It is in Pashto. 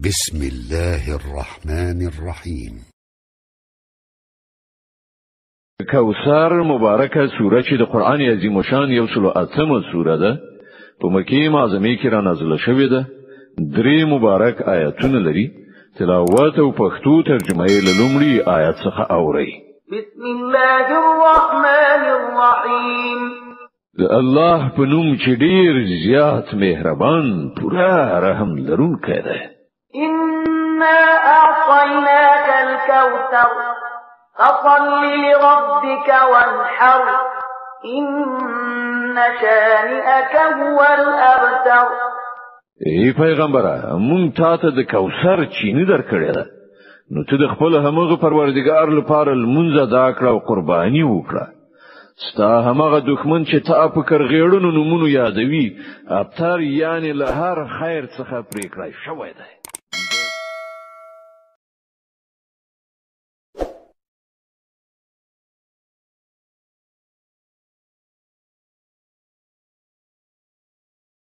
بسم الله الرحمن الرحیم. کوثر مبارکه سوره چې د قران عظیم شان یو سلو اتمه سوره ده، په مکه معظمه کې را نازله شوې ده. درې مبارک آیاتونه لري. تلاوت او پښتو ترجمه یې له لومړي آیت څخه اورئ. بسم الله الرحمن الرحیم. د الله په نوم چې ډیر زیات مهربان، پوره رحم لرونکی دی. إنا أعطيناك الكوثر فصل لربك وانحر إن شانئك هو الأبتر. ای پیغمبره، مونږ تا ته د کوثر چینه درکړې ده، نو ته د خپل همغه پروردګار لپاره لمونځ ادا کړه او قرباني وکړه. ستا همغه دښمن چې تا په کرغېړنو نومونو یادوي، ابتر، یعنی له هر خیر څخه پرې کړی شوی دی.